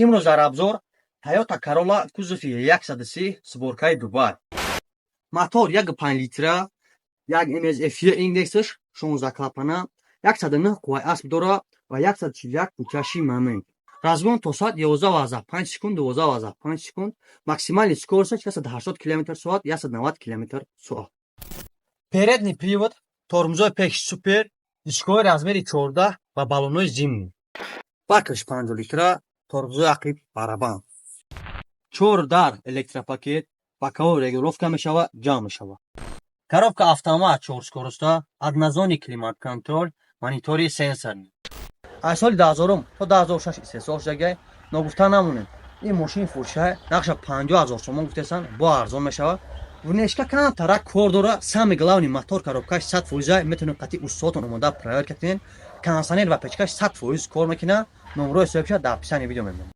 Имрӯз дар обзор Toyota Corolla, кузови 130, сборкаи Дубай. Мотор 1,5 литра, 1 MSFE, индексаш 16 клапана, 109 қувваи асп дорад ва 141 крутящий момент. Разгон то сад 11,5 секунд, 12,5 секунд, максимальный скорость 180 км соат, 190 км соат. Передний привод, тормозои пеш супер, дискҳои размери 14 ва баллонҳои зимний. Бакаш 50 литра, тормозои ақиб барабан. Чор дар электропакет, боковой регулировка мешавад, ҷамъ мешавад. Коробка автомат чор скороста, однозонный климат-контроль, монитори сенсорный. Аз соли 2000 то 2006 истеҳсол шудагай. Ногуфта намонем, ин мошини фурӯшай нархша 50 ҳазор сомон гуфтесан, бо арзон мешавад. Внешка камтарак кор дора, самый главный мотор, коробкаш 100%-а, метавонед қатъи устодтон омода проверка кунед. Кондиционер ва печкаш 100% кор мекунад. Номерои соҳибша дар описании видео мемонад.